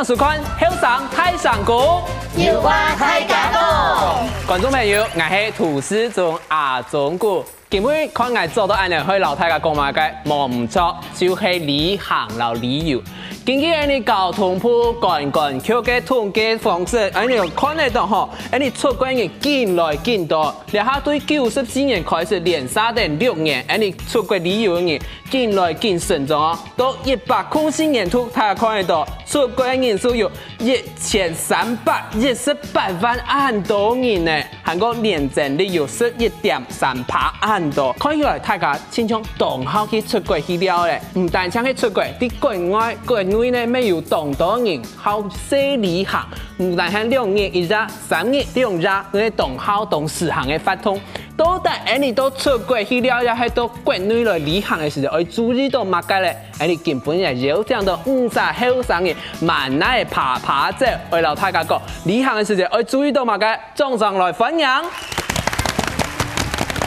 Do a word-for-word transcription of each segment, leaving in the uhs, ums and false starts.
收看後生大聲公，有話大家講。觀眾朋友，𠊎係涂世忠阿忠牯。今晡日看𠊎著到恁樣，會摎大家講麼个？無毋著，就係旅行摎旅遊。根據𠊎等交通部觀光局个統計方式，𠊎等看得到吼，𠊎等出國人緊來緊多。這下對九十四年開始連續等六年，𠊎等出國旅遊个人緊來緊成長哦。到一百空四年度，大家看得到，出國个人數有一千三百一十八萬恁多人呢，還過年增率有十一點三趴恁多。看起來大家親像當好去出國去尞咧，毋單淨係出國，在國外、國內呢，乜有當多人好細旅行，毋單淨兩日一夜、三日兩夜，該當好當時行个活動。到底𠊎等到出國去尞，也係到國內來旅行个時節，愛注意到麼个咧？ 𠊎等今晡日邀請到五儕後生人，滿哪爬爬走，愛摎大家講，旅行个時節愛注意到麼个？掌聲來歡迎！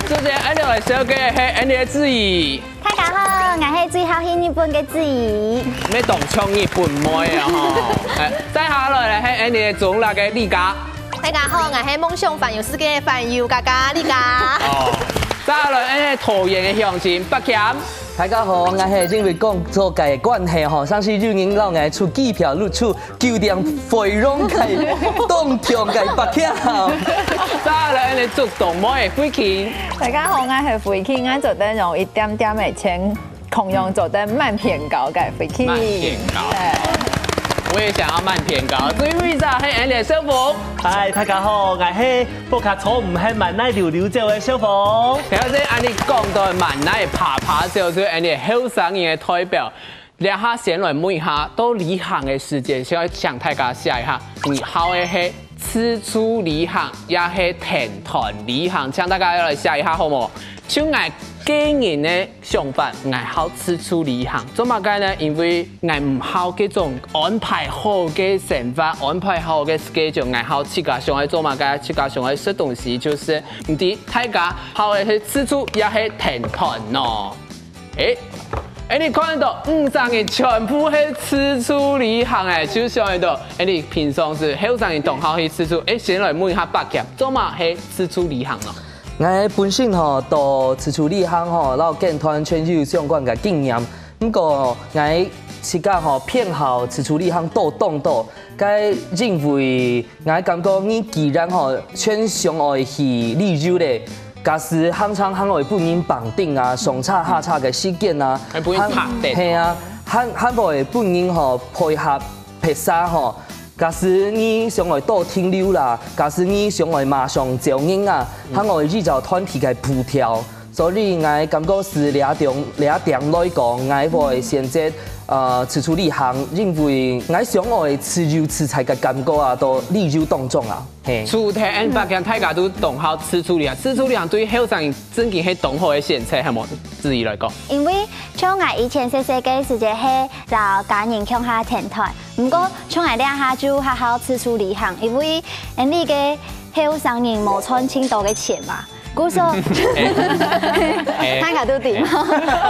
首先，𠊎等來紹介个係𠊎等个子怡。大家好，𠊎係最好去日本个子怡。乜當像日本妹啊吼！哎，再下來咧係𠊎等个中壢个麗嘉。大家好，𠊎係夢想環遊世界个環遊嘉嘉麗嘉。哦，再下來𠊎等个桃園个鄉親柏謙。 大家好，𠊎係因為工作个關係吼，常時有人摎𠊎出機票、入住、酒店費用个當暢个柏謙。再來，𠊎等竹東妹个慧卿。大家好，𠊎係慧卿，𠊎做得用一點點个錢，共樣做得慢騙到个慧卿。慢騙到。對。我也想要慢騙到。最尾一隻係𠊎等个小鳳。嗨，大家好，𠊎係 不過坐毋係滿哪溜溜走个小鳳。頭先恁樣講到滿哪爬爬走，就係𠊎等後生人个代表。這下先來問一下，到旅行个時節，想愛請大家寫一下，你好个係自助旅行，也係團體旅行，請大家來寫一下好無？像𠊎個人呢， 想法，𠊎好自助旅行。做麼个呢？因為𠊎毋好該種安排好个生活，安排好个schedule，𠊎好自家想愛做麼个，自家想愛食東西就食。毋知大家好个係自助也係團體呢？誒，誒，你看得到，五儕人全部係自助旅行誒，就想得到，誒，你平常時後生人當好去自助，誒，先來問一下柏謙，做麼係自助旅行呢？ 𠊎本身吼，對自助旅行吼，摎跟團全有相關个經驗。毋過，𠊎自家吼，偏好自助旅行多當多。該因為𠊎感覺你既然吼，全想愛去旅遊咧，假使行程還愛分人綁定啊，上車下車个時間啊，還分人還，拍電。係啊，還，還愛分人吼，配合別儕吼， 假使你想愛多停留啦，假使你想愛馬上走人啊，嗯。還愛依照團體个步調。所以𠊎感覺係這點，這點來講，𠊎會選擇，呃，自助旅行，因為𠊎想愛自由自在个感覺啊，到旅遊當中啊，嘿。除忒𠊎等柏謙大家都當好自助旅行，自助旅行對後生人真經係當好个選擇，係無？子怡來講。因為像𠊎以前細細个時節係摎家人共下團團， 毋過，像𠊎這下就好好自助旅行，因為𠊎等个後生人無賺盡多个錢嘛。故所，大家都知嘛。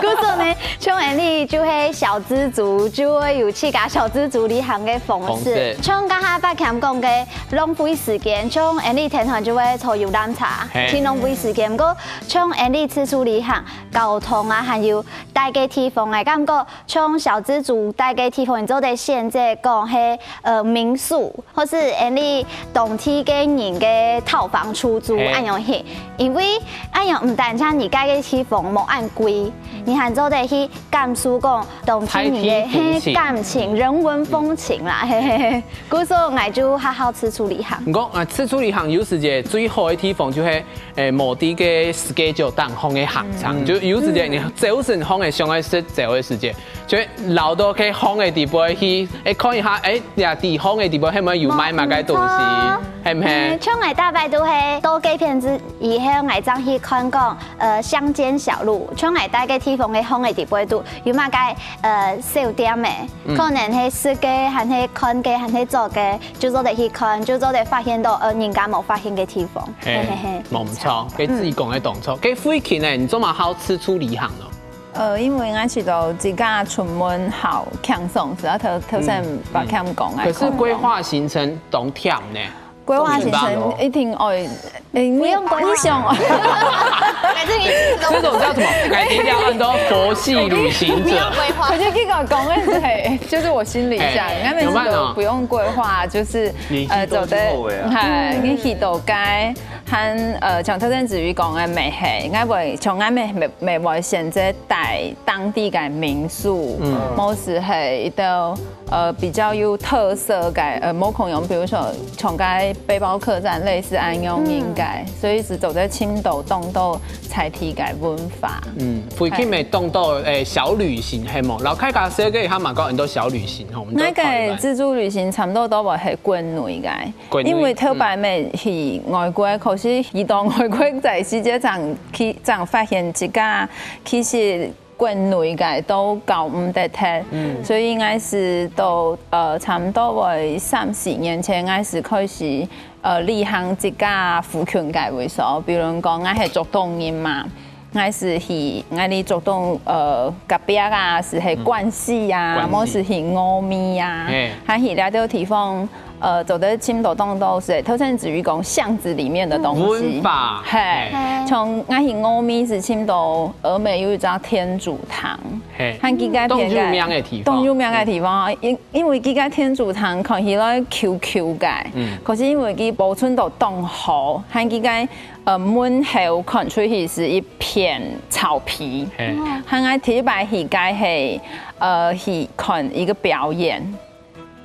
故所呢，像𠊎等就係小資族，就會有自家小資族旅行个方式。方式。像剛剛柏謙講个浪費時間，像𠊎等團團就會坐遊覽車，嘿。盡浪費時間。毋過，像𠊎等自助旅行，交通啊，還有戴个地方，𠊎感覺 像小資族戴个地方，你做得選擇講係，呃，民宿，或是恁樣當地个人个套房出租，嘿。恁樣去。因為恁樣毋單淨你戴个地方無恁貴，你還做得去感受講當地人个，在地風情。嘿，感情、人文風情啦，嘿嘿嘿。故所𠊎就好好自助旅行。毋過，呃，自助旅行有時節最好个地方就係，誒，無在个schedule當中个行程，嗯。就有時節你朝晨空个想愛食朝个時節， 就係留到該空个地方去，誒，看一下，誒，這地方个地方係毋係有賣麼个東西，無錯。係毋係？嗯，像𠊎大概都係到該片之以後，𠊎正去看講，呃，鄉間小路，像𠊎戴个地方个空个地方都有麼个，呃，小店誒，嗯。可能係食个，還係看个，還係做个，就做得去看，就做得發現到，呃，人家無發現个地方。嘿。嘿嘿嘿。無錯，該自己講个當著。該慧卿呢，你做麼好自助旅行呢？呃，因為𠊎試著自家出門好輕鬆，係啊，頭頭先白強講个。可是規劃行程當忝呢。規劃行程一定愛，誒，你不用規劃你想，反正你这种叫什么？改天要很多佛系旅行者。不用规划可。是這個講的係，就是我心裡想，哎那每次怎麼辦啊都不用規劃，就是你呃走的去到就好了啊，嗨，你去到該，和呃像頭先子瑜講的，乜係，𠊎會像𠊎乜乜乜會選擇帶當地个民宿，嗯無是係一兜呃比較有特色个呃某可能，比如說像該背包客棧類似恁樣應該，所以係走在深度當多在地个文化。嗯，附近乜當多誒小旅行係無？然後開卡車个他們講很多小旅行吼，我們都那考慮个自助旅行差不多都會係國內个，國內因為頭擺乜去外國，可是去到外國在時節正去正發現自家其實國內个都搞毋得忒，所以𠊎係到呃差不多會三四年前，𠊎係開始呃旅行自家附近个位所，比如講𠊎係竹東人嘛。 𠊎係去，𠊎哩竹東呃隔壁啊，係去關西啊，關西無係去峨眉啊嘿，還去這兜地方，呃，做得尋到當多係頭先子瑜講巷子裡面的東西。文化嘿，從𠊎去峨眉係尋到峨眉有一隻天主堂，嘿，還佢个當有名的地方，當有名的地方，因因為佢个天主堂看起來舊舊个，嗯可是因為佢保存到當好，還佢个呃門口看出去係一片草皮。嘿，還𠊎第一擺去該係呃去看一個表演，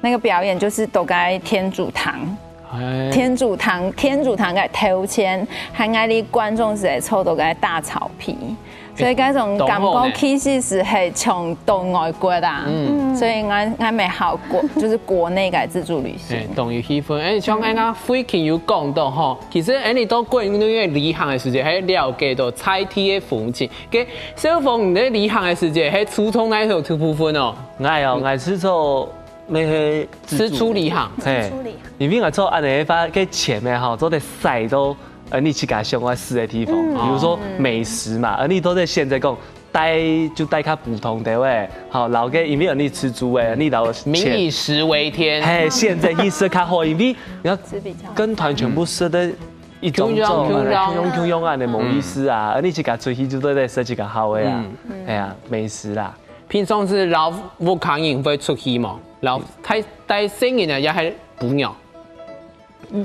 那個表演就是在該天主堂。哎天主堂，天主堂个頭前，還𠊎哩觀眾係坐在該大草皮，所以該種感覺其實係像到外國啊，嗯所以𠊎𠊎乜好國，就是國內个自助旅行哎，。當有氣氛。哎，像剛剛慧琴有講到吼，其實哎，你到國內个旅行个時節，還了解到在地个風情。該小鳳你在旅行个時節，還注重哪一種部分哦？哎呀，𠊎係做那个自助旅行，嘿，因為𠊎做恁樣个話，个錢呢吼，做得使到呃你自家想愛使个地方，比如說美食嘛，呃你都在選擇講帶就帶較普通个喂，好，然後个因為你自助个，你然後民以食為天。嘿，選擇意思較好，因為你要是比較跟團全部食的一種共樣種嘛，共樣共樣共樣啊，你無意思啊，而你自家出去就對對食自家好个啊嗯，哎呀，美食啦。平常時摎屋下人會出去無？摎帶帶細人啊，也係餔娘。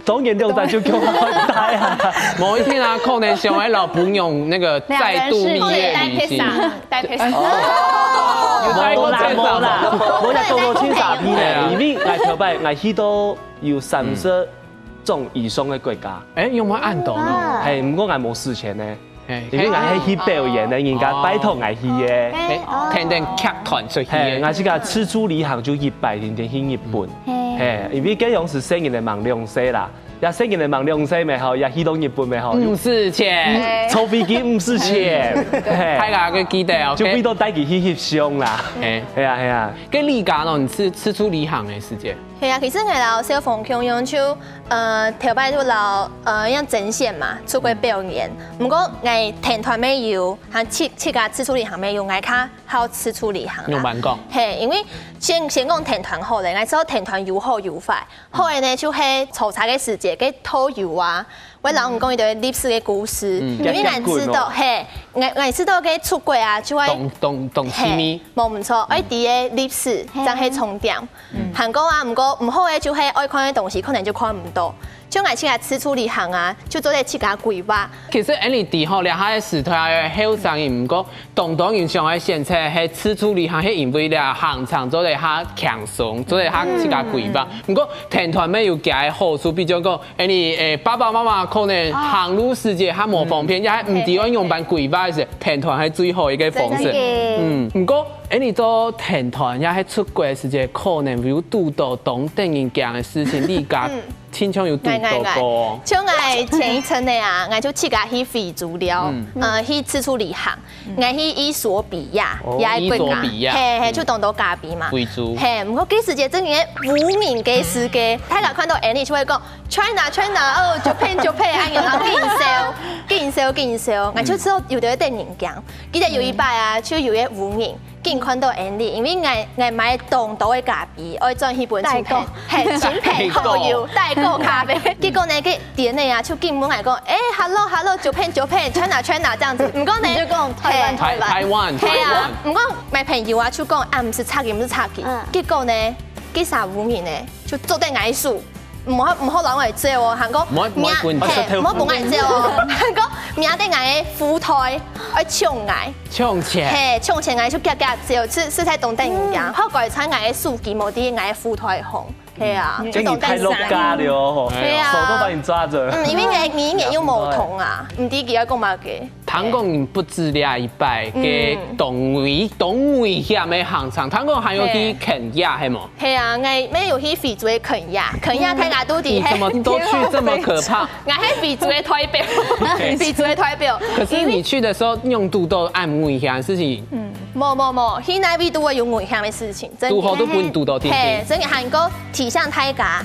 當然兩代就共樣帶啊，某一天啊，可能想愛摎餔娘那個再度蜜月旅行。帶配上，有帶過無啦無啦，無啦，多多清茶皮對啊呢，因為𠊎頭擺𠊎去到有三十種以上个國家。哎，有無恁多呢？嘿，毋過𠊎無使錢呢，哎，因為𠊎係去表演个，人家拜託𠊎去个。哎，天天劇團出去嘿，的。𠊎自家自助旅行就一擺天天去日本。嘿，因為該樣時細人仔吂兩歲啦，也細人仔吂兩歲乜好，也去到日本乜好，毋使錢，坐飛機毋使錢。嘿，大家个記得哦。就為到帶佢去翕相啦。哎，係啊係啊，該你家呢？你自自助旅行个時節，係啊，其實𠊎摎小鳳共樣就，呃，頭擺就摎呃像曾顯嘛，出國表演。毋過𠊎團團乜有，還自自家自助旅行乜有，𠊎較好自助旅行啦。用慢講。嘿，因為先先講團團好了，𠊎知道團團有好有壞。好个呢，就係坐車个時節，該導遊啊，會摎你講一堆歷史个故事，因為𠊎知道，嘿，𠊎𠊎知道該出國啊，就會懂懂懂趣味。無毋著，愛知个歷史，正係重點。還過啊，毋過毋好个就係愛看个東西，可能就看毋到。就𠊎自家自助旅行啊，就做得自家規劃。其實恁樣知吼，這下个時代个後生人，毋過當多人想愛選擇係自助旅行，係因為這行程做得較輕鬆，做得較自家規劃。毋過團團乜有佢个好處，比如講，恁樣誒爸爸媽媽可能行路時節較無方便，也毋知愛仰般規劃个時，團團係最好一個方式。真的嗯，毋過恁樣做團團也係出國个時節，可能有堵到當得人驚个事情，你家親像有堵到過哦。像𠊎前一陣个啊，𠊎就自家去非洲了，呃，去自助旅行，𠊎去伊索比亞，哦也係國家，伊索比亞嘿嘿，就當多咖啡嘛。非洲。嘿，毋過該時節正經無名个時節，大家看到Annie就會講 China China，哦，Japan Japan，哎呀，緊笑，緊笑緊笑，𠊎就知道有兜得人驚。記得有一擺啊，就有一個烏人，緊看到Annie，因為𠊎𠊎買當多个咖啡，愛轉去分親朋，嘿，親朋好友代購咖啡。結果呢，該店个啊，就緊問𠊎講，哎，hello hello，Japan Japan，China China這樣子。毋過呢，你就講台灣嘿台台灣，嘿啊台灣，毋過買朋友啊，就講啊，毋使插佢，毋使插佢。嗯結果呢，該儕烏人呢，就捉等𠊎手，毋好毋好摎𠊎走哦，還講毋好毋好分嘿，毋好分𠊎走哦，還講摸等𠊎个褲袋，愛搶𠊎，搶錢。嘿，搶錢𠊎就遽遽走，實實在當得人驚，好怪慘𠊎个手機無在𠊎个褲袋項，係啊，這你太落嘎了哦，對啊手都把你抓着。嗯，因為𠊎語言又無通啊，毋知佢愛講麼个。聽講你不止這一擺，个當危當危險个行程，聽講還有去肯亞，係無？係啊，𠊎乜有去非洲个肯亞，肯亞大家都知，你怎麼都去這麼可怕？𠊎係非洲个代表，非洲个代表。可是你去的時候，用堵到恁危險的事情，無無無，去哪位都會有危險个事情，真的。堵好都分你堵到定定。嘿，所以還過提醒大家，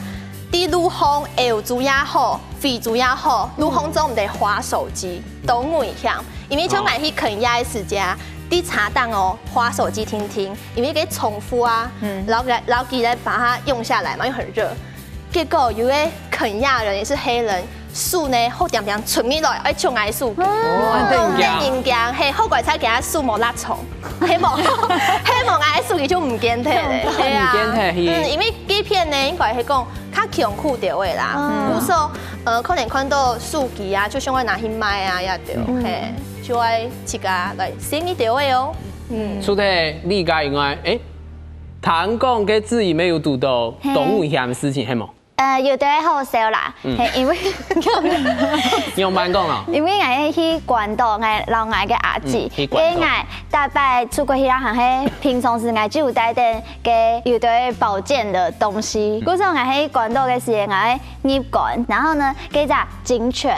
在路項，歐洲也好，非洲也好，路項做毋得滑手機，當危險。因為像𠊎去肯亞个時節啊，在車頂哦，滑手機定定，因為該重複啊，然後來然後佢來把它用下來嘛，又很熱。結果有個肯亞人也是黑人，手呢好恬恬伸起來，愛搶𠊎手機。哦，很驚。人驚，嘿，好怪才給他手無拉長，嘿無，嘿無，𠊎手機就毋見忒咧，係啊，毋見忒去嗯，因為該片呢，應該係講較窮苦兜个啦，故所呃，可能看到手機啊，就想要拿去賣啊，也對，嘿，就愛自家來省一兜个哦，嗯。除了你家以外，誒，聽講个志怡乜有堵到當危險个事情，係無？呃，有兜好笑啦，嘿，因為你用慢講哦。因為𠊎去關島，𠊎摎𠊎个阿姊，嗯去關島因為𠊎逐擺出國去旅行，係平常時𠊎就有帶等个有兜保健的東西。故所𠊎去關島个時節，𠊎入關，然後呢，該隻警犬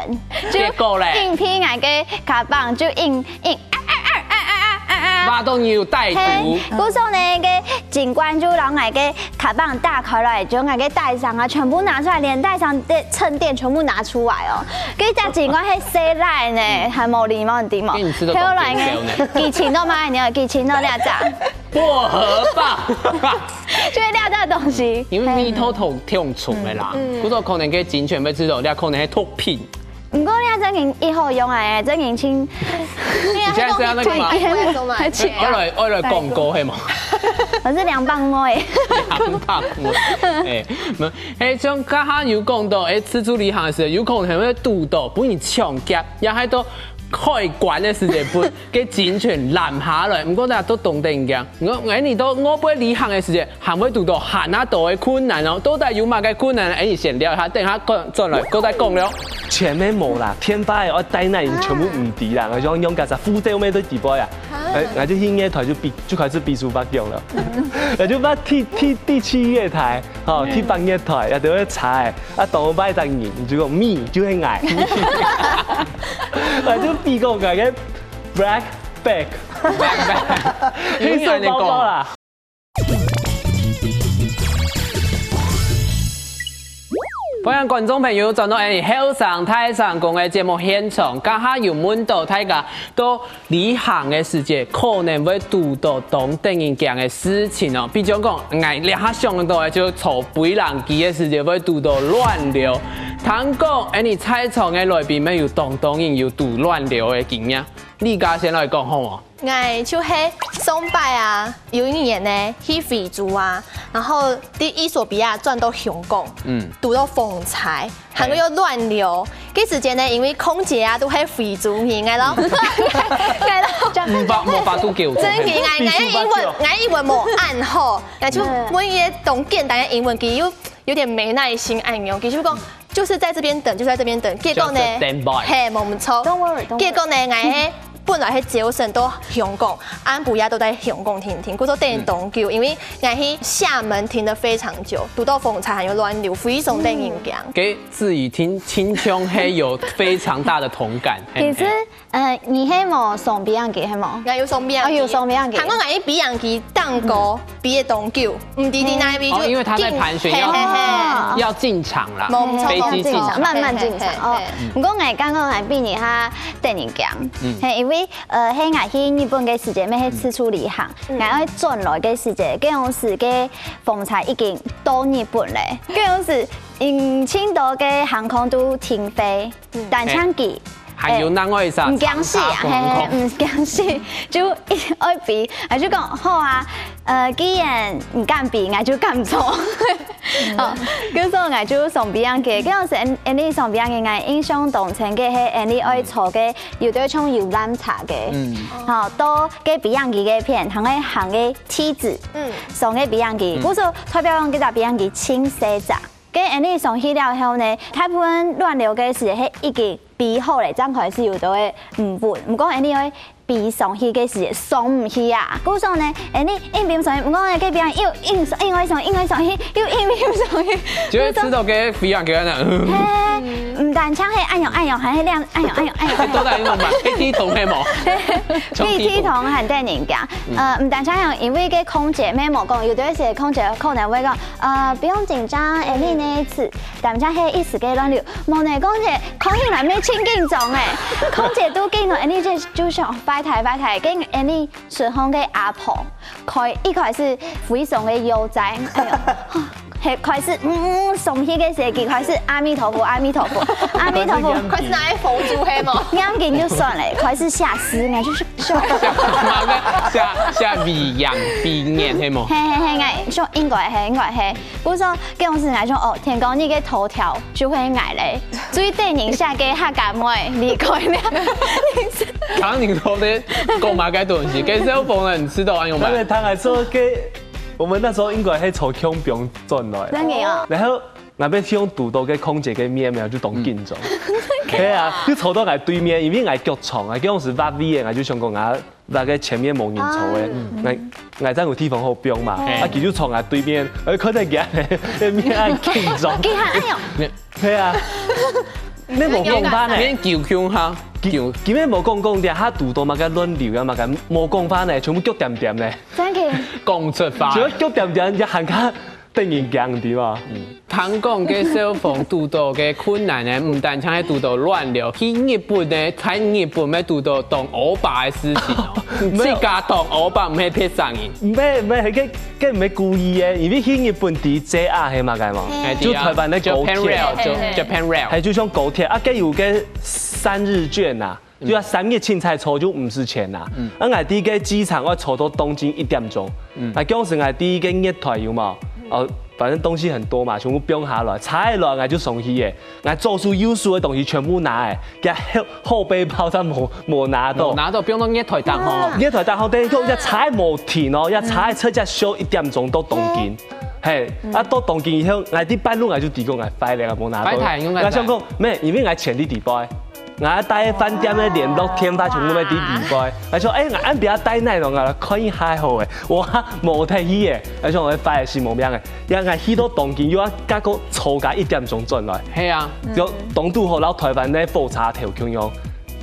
就結果咧硬拚𠊎个卡棒，就硬硬啊啊啊啊啊啊啊！挖到你有帶毒。嘿，故所呢，个警官就摎𠊎个卡棒打開來，將𠊎个帶上啊全部拿出來，連帶上的襯墊全部拿出來哦。該隻警官係細賴呢，還無禮貌，你知無？跟你吃的後來狗狗呢，佢尋到麼个呢？佢尋到這隻，薄荷棒。就係這隻東西。因為味道都挺重的啦，不過可能个警犬被吃到，你可能係毒品。毋過你正經一好用哎，正經清。你現在是要那個嗎？你還做麼个？愛來愛來廣告係嗎？我是涼拌妹。涼拌妹。哎，無，哎，像剛剛有講到，哎，自助旅行个時候，有可能會堵到，分人搶劫，也還到海關个時節，分个警犬攔下來。毋過大家都懂得人家，我哎，你到外背旅行个時節，還會堵到還較多个困難哦。到底有麼个困難？哎，你先聊一下，等下轉轉來，過再講了。錢乜無啦，電話个愛帶哪，全部毋知啦，𠊎想用該隻護照乜都幾倍啊，哎，𠊎就去月台就比就開始比手畫腳了，𠊎就畫第第第七月台，吼，第八月台，也就會猜，啊，當擺隻人，你就講me，就係𠊎，𠊎就比過𠊎个 black bag，黑色包包啦。 歡迎觀眾朋友轉到𠊎等後生大聲公个節目現場，剛下有問到大家到旅行个時節，可能會堵到當得人驚个事情哦。比如講，𠊎這下想到个就坐飛行機个時節會堵到亂流。聽講，𠊎等在場个來賓乜有當多人有堵亂流个經驗，你家先來講好無？ 𠊎就係上擺啊，有一年呢，去非洲啊，然後在伊索比亞轉到香港，嗯堵到風災，還有亂流。該時間呢，因為空姐啊都係非洲人，𠊎摎，𠊎摎，無法無法度救助。真个，𠊎𠊎英文，𠊎英文無恁好，𠊎就問一個當簡單个英文，佢又有點沒耐心恁樣，佢就講就是在這邊等，就是在這邊等。結果呢， Just stand by 嘿，無毋著。 Don't worry, don't worry. 結果呢，𠊎係本來係朝晨到香港，暗晡夜都在香港停停，故所等當久，因為𠊎去廈門停了非常久，堵到風災還有亂流，非常得人驚。給自己聽，聽眾係有非常大的同感。其實，呃，你係無上飛行機係無？𠊎有上飛行機，哦，有上飛行機。還過𠊎一飛行機當高，飛了當久，毋知在哪位就哦，因為它在盤旋，要嘿嘿嘿。要進場啦，沒錯飛機進場。慢慢進場哦嘿嘿嘿。毋過𠊎剛剛還比你較得人驚，係因為呃，係𠊎去日本个時節，乜係自助旅行，𠊎愛轉來个時節，該當時个風災已經到日本咧，該當時，嗯，盡多个航空都停飛，單程機。還有另外一隻毋驚死啊，長榮航空嘿嘿，毋驚死，就一愛飛，啊就講好啊，呃，既然毋敢飛，𠊎就敢坐。哦，故所𠊎就上飛行機，該時𠊎，𠊎上飛行機，𠊎印象當深个係𠊎愛坐个有點像遊覽車个，吼，到該飛行機該片，行个行个梯子，上个飛行機，故所代表講該隻飛行機盡細隻。 該𠊎上去了後呢，大部分亂流个時係已經飛好咧，正開始有兜个毋穩。毋過𠊎愛飛上去个時上毋去啊。故所呢，𠊎一飛上去，毋過呢，該邊又硬硬愛上，硬愛上去，又硬硬上去。就會知道該飛行機在哪。嘿，毋單淨係恁樣恁樣，還係恁樣恁樣恁樣。到底用嘛？P T同係無？P T同還得人講，呃，毋單淨係因為該空姐乜無講，有兜時空姐可能會講，呃，不用緊張，𠊎呢一次。 但係係一時个亂流，無呢，空姐，空姐還沒清緊張哎，空姐都緊了，𠊎就就想壞忒壞忒，跟𠊎順風个阿婆，開一開始非常个悠哉，哎喲，係開始嗯嗯上去个時，佢開始阿彌陀佛，阿彌陀佛，阿彌陀佛，開始拿來佛珠係無？眼睛就算了，開始寫詩，𠊎就係笑。下下飛行飛行係無？嘿嘿嘿，𠊎想應該係應該係，不過說，該種事情來說，哦，天光日个頭條。 就會𠊎咧，最得人惜个客家妹離開了。唐寧頭的講嘛該東西，給小朋友知道安用吧但？是他還說給我們那時候應該係坐空中轉來，真的哦，然後那邊用堵到个空姐个面沒有就懂緊張，對啊，就坐到𠊎對面，因為𠊎腳長啊，跟我是八位的，我就想講啊，那個前面無人坐的，那。 𠊎正有地方好放嘛，啊，佢就坐𠊎對面，而看到佢个面很緊張，佢還哎喲，對啊，你無講話呢，免救救哈，救佢佢乜無講講的，他堵到麼个亂流啊，麼个無講話呢，全部腳點點呢，真的，講出話全。部腳點點，也還較得人驚，對吧？聽講个消防堵到个困難呢，毋單淨係堵到亂流，去日本呢，在日本乜堵到當惡霸个事情哦。自家當惡霸毋係別儕人。毋係毋係，該該毋係故意的，因為去日本第一隻啊，係麼个嘛？哎就台灣的高 Japan 鐵。 Rail，就Japan Rail。還就像高鐵啊，該有个三日券啊，就要三日清彩坐就五十錢啊。啊，𠊎第一个機場要坐到東京一點鐘，啊，當時𠊎第一个月台有嘛，哦，反正東西很多嘛，全部放下來，拆下來，𠊎就上去耶。 𠊎左手右手个東西全部拿欸，佢後後背包上無無拿到。拿到放到月台頂吼。月台頂吼，等於講，一車無停哦，一車車只修一點鐘到東京，嘿，啊到東京以後，𠊎第半路𠊎就知講𠊎壞了，無拿到。壞忒，用个𠊎想講，咩，因為𠊎錢在底背，𠊎帶飯店个聯絡電話全部在底背，𠊎想，哎，𠊎暗晡帶哪咯，𠊎來看一下好欸，我無忒去欸，𠊎想𠊎壞係無命欸。 呀，𠊎去到東京又要加个坐加一點鐘轉來，係啊，就當拄好摎台灣个火車頭共樣，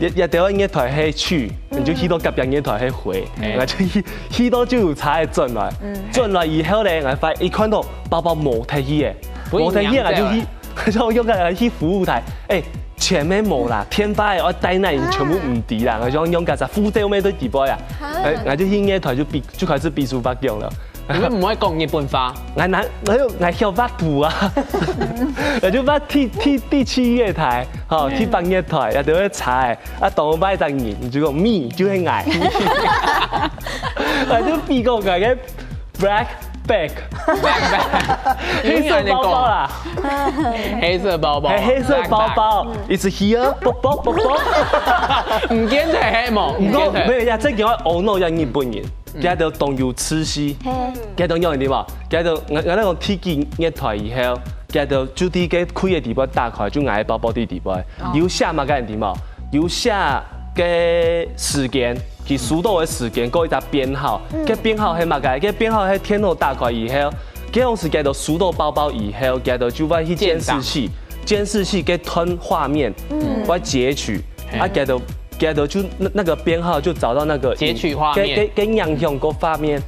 一一條月台係去，你就去到隔壁月台係回，𠊎就去去到就有車仔轉來，轉來以後咧，𠊎發一看到包包無忒去欸，無忒去欸，𠊎就去，就用个去服務台，哎，錢乜無啦，電話个愛帶哪全部毋知啦，𠊎想用个啥，護照乜在底背啊，哎，𠊎就去月台就比就開始比手畫腳了。 你們毋會講日本話？𠊎拿，𠊎有，𠊎曉畫圖啊，𠊎就畫第第第七月台，吼，第八月台，也就會猜，啊，當擺當人，你就講me就係𠊎，𠊎就比講𠊎个black bag，黑色包包啦，黑色包包，黑黑色包包，it's here，啵啵啵啵。毋見忒係無？毋過，沒有呀，這個要ono呀日本人。 佢兜當有自信，佢兜仰般知無？佢兜𠊎𠊎講第幾月台以後，佢兜就在該櫃个底背打開，就𠊎个包包在底背，有寫麼个你知無？有寫个時間，佢收到个時間，過一隻編號，个編號係麼个？个編號係電腦打開以後，該種係佢兜收到包包以後，佢兜就會去監視器，監視器个段畫面，會截取，啊，佢兜佢兜就那那個編號就找到那個截取畫面跟跟跟影像个畫面，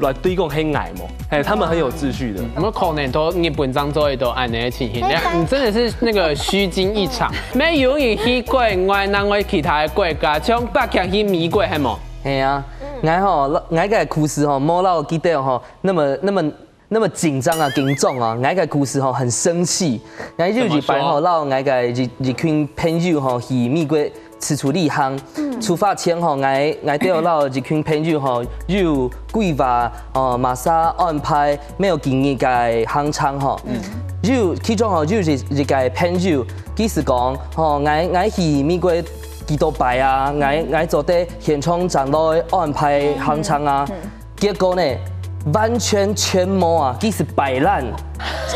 來對講係𠊎無？嘿，他們很有秩序的。有沒有可能都日本正做得到恁樣的情形？你真的是那個虛驚一場，沒有你去國外，哪會其他的國家，像北京去美國，係無？係啊，𠊎吼，𠊎个故事吼，無老記得吼，那麼那麼那麼緊張啊，緊張啊，𠊎个故事吼很生氣。𠊎有一擺吼，摎𠊎个一一群朋友吼去美國自助旅行，出發前吼，𠊎𠊎兜摎一群朋友吼有規劃哦，馬上安排沒有經驗个行程吼。有其中吼有一一个朋友，佢係講吼，𠊎𠊎去美國幾多擺啊，𠊎𠊎做得現場站落安排行程啊。 結果呢，完全全無啊，佢係擺爛，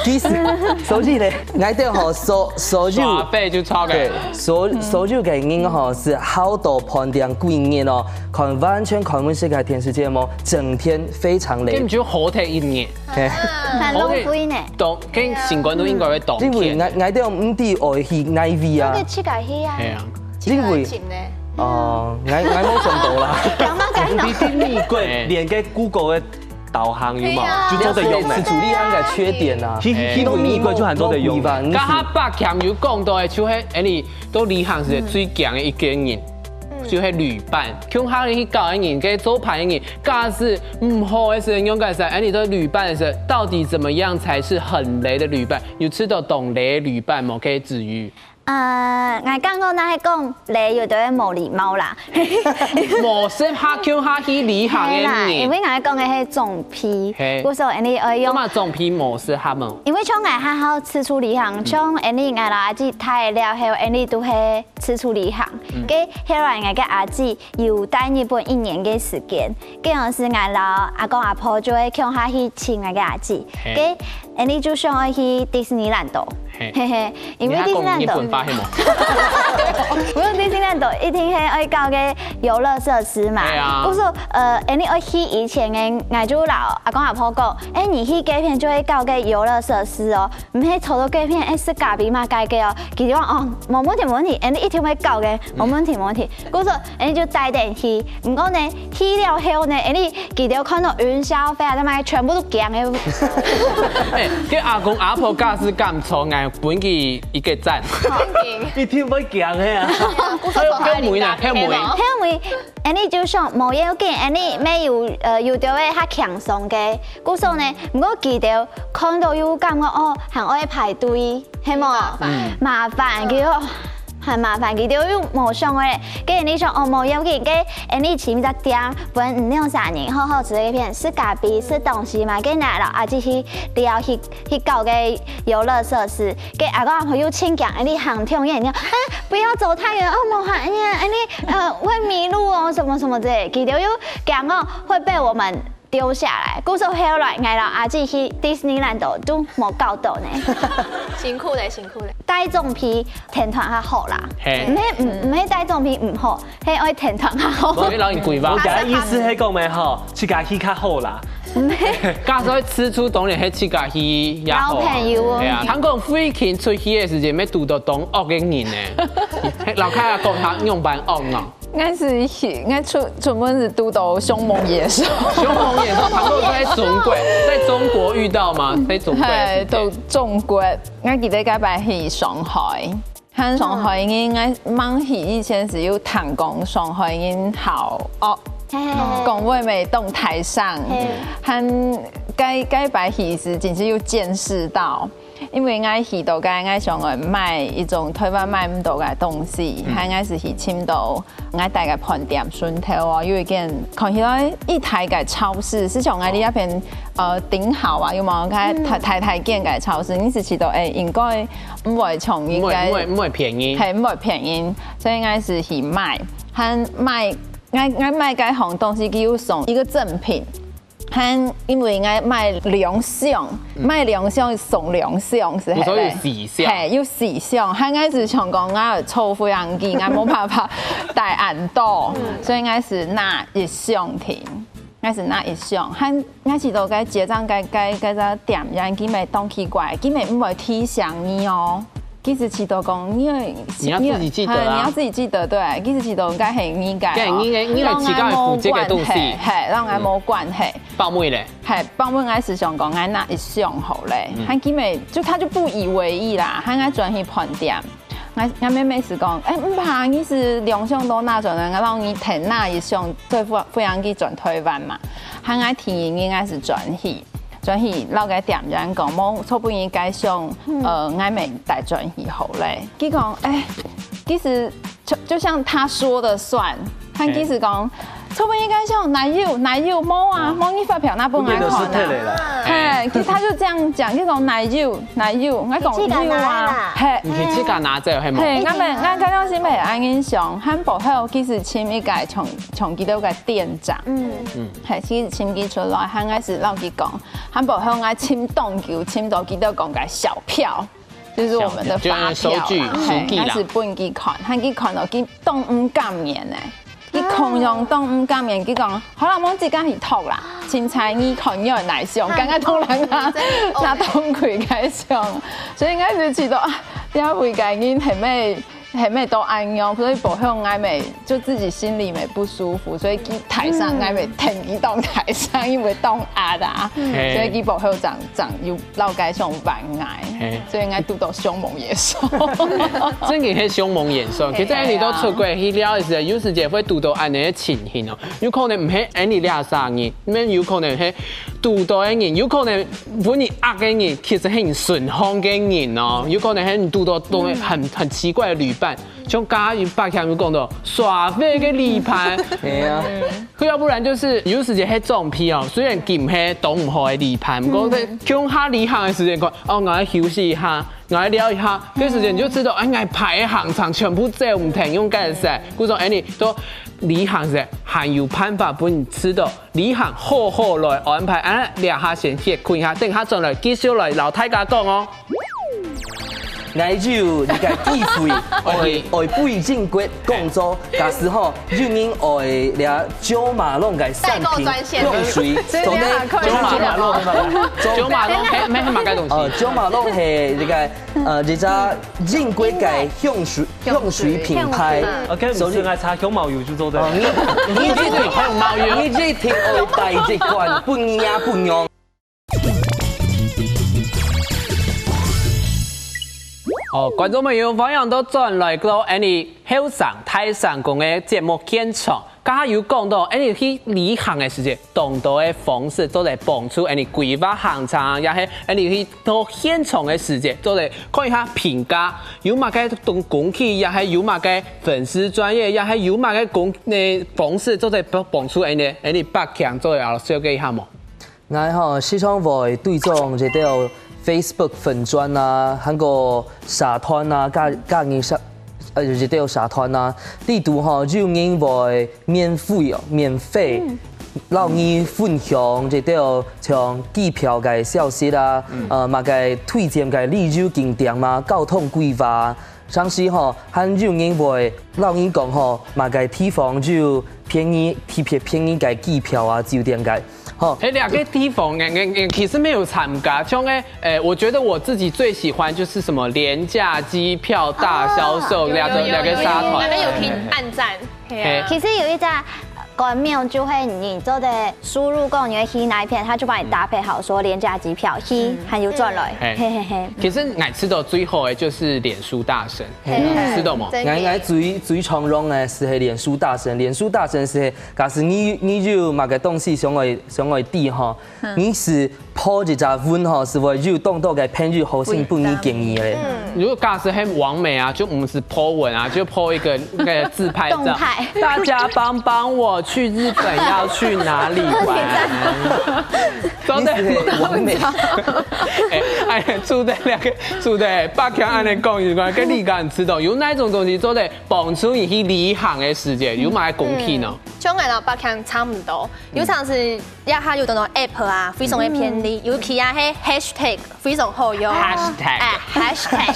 佢係，所以呢，𠊎兜吼所所有耍廢就錯个。對，所所有个人吼係好多飯店貴人哦，看完全看毋識个電視節目，整天非常累。根本就好睇一眼，嘿，很浪費呢。懂，跟新冠都應該會懂。因為𠊎𠊎兜毋知愛去哪位啊那个，去改黑啊，哎呀，因為情呢，哦，𠊎𠊎無想到啦。讲到改你去美國連个 Google 个導航有無？就做得用呢。自助旅行个缺點啊，去去到美國就還做得用。吧？剛剛北強有講到的，就係，哎，你到旅行時最驚的一個人，就係旅伴。共下你去搞的人，跟做伴的人，假使毋好的時候，勇敢時，哎，你做旅伴的時候，到底怎麼樣才是很雷的旅伴？有試著當雷的旅伴無？可以子瑜。呃，𠊎感覺若係講你有兜無禮貌啦。無適合共下去旅行的係啦，因人。為𠊎講个係裝逼嘿，故所恁樣愛用。做麼裝逼無適合無？因為像𠊎還好自助旅行，像恁樣𠊎摎阿姊大了後，恁樣都係自助旅行。該後來𠊎个阿姊有在日本一年个時間，該樣時𠊎摎阿公阿婆就會共下去尋𠊎个阿姊。嘿該恁樣就想愛去迪士尼樂園。嘿嘿嘿，因為你還講日迪士尼樂園本話係無？毋過迪士尼樂園一定係愛搞个遊樂設施嘛。對啊故所，呃，恁樣愛去以前个，𠊎就摎阿公阿婆講，哎，你去該片就會搞个遊樂設施哦，毋係坐到該片，哎，係隔壁嘛該个哦。佢就講，哦，無問題，無問題，恁樣一定會搞个，無問題，無問題。故所，恁樣就帶等去。毋過呢，去了後呢，恁樣佢兜看到雲霄飛啊，他們全部都驚个。哎，該阿公阿婆假使敢坐，𠊎分佢一個讚。一定會驚个啊！還有後尾呢，後尾。後尾，恁樣就想無要緊，恁樣乜有呃有兜个較輕鬆个，故所呢，毋過佢兜看到又感覺哦，還愛排隊，係無？麻煩，佢又很麻煩，佢兜又無想个，該恁樣想哦無要緊，該恁樣尋隻店，分你兩儕人好好食一片，係隔壁食東西嘛，該來了啊，繼續聊去去搞个遊樂設施。 个阿公阿婆又盡驚，恁樣行跳遠，你講，哎，不要走太遠哦，無行，恁樣，恁樣，呃，會迷路哦，什麼什麼之類，佢兜又驚哦會被我們丟下來。故所後來，𠊎摎阿姊去迪士尼樂園都無搞到呢。辛苦咧，辛苦咧。帶裝逼，天團較好啦。嘿毋係毋毋係帶裝逼毋好，係愛天團較好。所以讓你規劃。我个意思係講咩吼，自家去較好啦。假使自助當然係自家去也好啊。交朋友哦係啊，聽講最近出去个時節，乜堵到當惡个人呢。老開啊，講下樣般惡呢？𠊎係去，𠊎出出門係堵到凶猛野獸。凶猛野獸，聽講在中國，在中國遇到嗎？在中國的時節。係，到中國，𠊎記得該擺去上海，還上海人，𠊎吂去以前係有聽講上海人好惡，講話乜當大聲，還該該擺去係真係有見識到。 因為𠊎去到該，𠊎想愛買一種臺灣買毋到个東西，還𠊎係去尋到𠊎戴个飯店脣頭哦，有一間看起來一大个超市，係像𠊎這片呃頂好啊，有無？該大大大間个超市，你係知道，哎，應該毋會像應該毋會毋會毋會便宜。係毋會便宜，所以𠊎係去買，還買，𠊎𠊎買該項東西，佢有送一個贈品。但因為𠊎買兩箱，買兩箱送兩箱係毋所以有四箱。係，有四箱，還𠊎係想講𠊎坐飛行機，𠊎無辦法帶恁多，所以𠊎係拿一箱定，𠊎係拿一箱，還𠊎試著該結帳該該該隻店員，佢乜當奇怪，佢乜毋會提醒你哦。其實試著講，你會你要自己記得啊你要自己記得，對，其實試著該係你該，該你你你自家負責个東西係，讓𠊎無關係。 包尾咧，係，包尾𠊎係想講，𠊎拿一箱好咧，還佢乜就他就不以為意啦，還𠊎轉去飯店。𠊎𠊎妹妹係講，哎，毋怕，你係兩箱都拿轉來，𠊎幫你添拿一箱，對飛飛行機轉台灣嘛。還𠊎提議，𠊎係轉去，轉去摎該店員講，無，昨晡日該箱，呃，𠊎乜帶轉去好咧。佢講，哎，其實就就像他說的算，還佢係講。 昨晡日該箱哪有哪有無啊，無你發票拿分𠊎看啊。退了啦。係，其實他就這樣講，佢講哪有哪有，𠊎講有啊，係。你自家拿走係無？係，𠊎等𠊎剛剛是沒安印象，還包括其實請一個從從佢兜个店長，嗯，係，其實請佢出來，還開始摎佢講，還包括𠊎請當久，請到佢兜講个小票。 就是我們的發票啦，就是收據係，收據啦但是分佢看，還佢看到佢當毋甘願呢，佢看樣當毋甘願，佢講，好啦，無自家去討啦，凊彩你看你愛哪箱，剛剛當然拿拿當貴該箱，所以應該是試著啊，這位个人係乜係乜都恁樣，所以包括𠊎乜就自己心裡乜不舒服，所以佢台上𠊎乜聽佢當台上，因為當壓啊，所以佢包括長長有 老街上玩𠊎，所以𠊎堵到凶猛野獸。真个係凶猛野獸。其實你都出國去尞个時候，有時節會堵到恁樣个情形哦，有可能毋係恁樣這儕人，乜有可能係堵到个人，有可能分你呃个人，其實係你身項个人哦，有可能係你堵到都很很奇怪的旅伴。 像剛剛有白強有講到耍廢个旅伴，係啊，要不然就是有時節係裝逼哦，雖然佢毋係當毋好个旅伴，毋過在共下旅行个時間講，哦，𠊎愛休息一下，𠊎愛尞一下，這時間你就知道，哎，𠊎排个行程全部走毋停，用該个事，故所哎你都旅行時還有辦法分你知道，旅行好好來安排，啊，這下先歇睏一下，等下轉來繼續來摎大家講哦。 𠊎有一個機會，愛愛飛英國講座，假使吼，有人愛這Jo Malone个產品，代購專線用水，所以你要拿快Jo Malone，Jo Malone，係，係麼个東西？哦，Jo Malone係這個呃，一隻英國个香水香水品牌， OK，毋使愛擦香茅油就做得。哦，你你一定香茅油你一定愛帶一罐，不然不用。哦，觀眾朋友，歡迎都轉來到Annie後生大聲公个節目現場。剛剛有講到，Annie去旅行个時節，當多个方式做得幫助Annie規劃行程，也係Annie去到現場个時節，做得看一下評價，有麼个東工具，也係有麼个粉絲專頁，也係有麼个工个方式做得幫幫助Annie，Annie百強做得紹介一下無？ 𠊎吼時常會追蹤一兜Facebook粉專啊，還過社團啊，加加入社呃一兜社團啊，裡肚吼有人會免費哦，免費，摎你分享一兜像機票个消息啊，呃，麼个推薦个旅遊景點啊，交通規劃啊， 像係吼，還有人會摎你講吼，麼个地方有便宜，特別便宜个機票啊，酒店个，吼。哎，兩個地方，哎哎哎，其實沒有參加，像哎，哎，我覺得我自己最喜歡就是什麼廉價機票大銷售，有兩個兩個社團那。邊有聽按讚，嘿其實有一隻官網就係你做得輸入講你會去哪一片，他就幫你搭配好，說廉價機票去，還有轉來，嘿嘿嘿嘿。其實𠊎知道最好个就是臉書大神，嘿知道嗎？真的𠊎𠊎最最常用个係係臉書大神，臉書大神係係，假使你你有麼个東西想愛想愛知吼，你係po一隻文吼，係會有當多个朋友好心分你建議个。如果假使係網美啊，就毋係po文啊，就po一個那個自拍照。動態大家幫幫我，去日本要去哪裡玩？做得，你是完美。哎，哎，做得兩个，做得，北京恁樣講一下，跟你講知道有哪種東西做得幫助你去旅行的時間，有麼个工具呢？像𠊎摎北京差毋多，有常時這下有當多app啊，非常个便利，尤其啊，係hashtag非常好用。 Hashtag 哎，hashtag，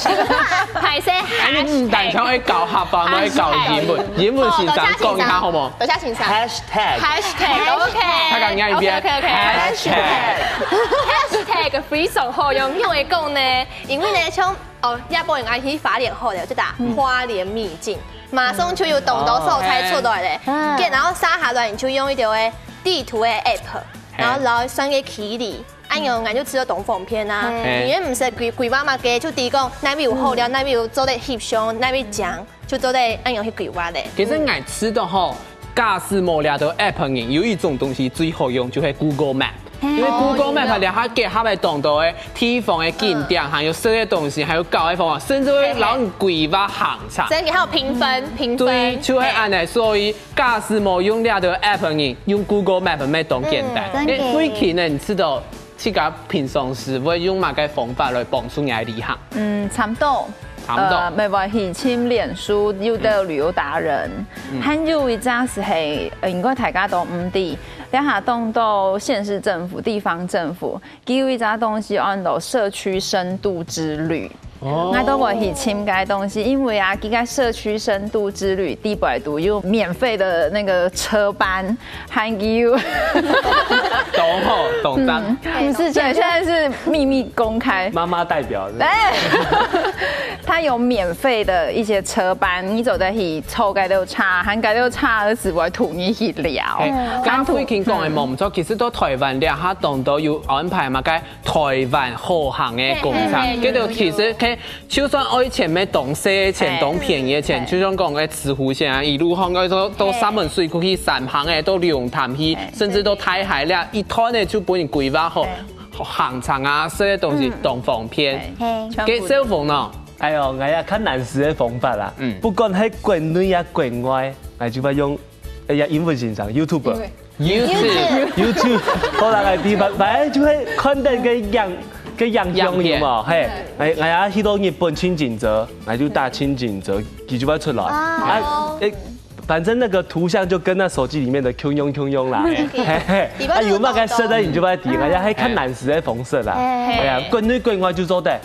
歹勢哎，你唔單淨愛教客話，還愛教英文，英文先生講一下好無？等下先生。 Hashtag hashtag，OK。大家念一遍 OK，OK，OK。 hashtag hashtag 非常好用，用會講呢，因為呢，像哦，也不應該去花蓮好了，就打花蓮秘境，馬上就有當多素材出來了。嗯然後接下來你就用一條个地圖个app，然後摎算个距離，恁樣𠊎就知道當方便啊。嗯因為毋使規規劃麼个，就知講哪位有好料，哪位有做得翕相，哪位靚，就做得恁樣去規劃咧。其實𠊎知道吼，假使無這兜app个人，有一種東西最好用，就係Google Map。因為Google Map這下結合了當多个地方个景點，還有食个東西，還有搞个方法，甚至會摎你規劃行程。真个還有評分，評分。對，就係恁樣。所以假使無用這兜app个人，用Google Map乜當簡單。嗯真个誒，最近呢，你知道自家平常時會用麼个方法來幫助你个旅行？嗯，差不多。差不多呃，每回去尋臉書有个旅遊達人，還有一隻係，呃，應該大家都毋知，這下當多縣市政府、地方政府，佢有一隻東西安到社區深度之旅。哦，𠊎都會去尋該東西，因為啊，佢个社區深度之旅底背肚有免費的那個車班，還有懂吼，懂當。不是，現在是秘密公開。媽媽代表是不是哎，他有免費的一些車班，你做得去坐該兜車，還該兜車兒子會同你去聊。誒，剛剛慧琴講个無毋著，其實到台灣這下當多有安排麼个台灣好行个公車，嘿嘿嘿這兜其實可以，就算愛錢乜當細个錢，當便宜个錢，就像講个慈湖線啊，一路行到到到三門水庫去三坑个，到龍潭去，甚至到大溪這一段个就分你規劃好。行程啊，食个東西當方便。嘿，該小鳳呢？哎喲，𠊎也較難使个方法啦。嗯不管係國內也國外，𠊎就會用，哎呀，英文先生，YouTube。 YouTube。 YouTube，好啦，來，第一，反正就會看到个影个影像有無？嘿，哎，哎呀，去到日本清景澤，來就打清景澤，佢就會出來。啊，哎，反正那個圖像就跟那手機裡面的共樣共樣啦。嘿嘿，啊，有麼个設定你就會點，哎呀，還看難使个方式啦。哎呀，國內國外就做得。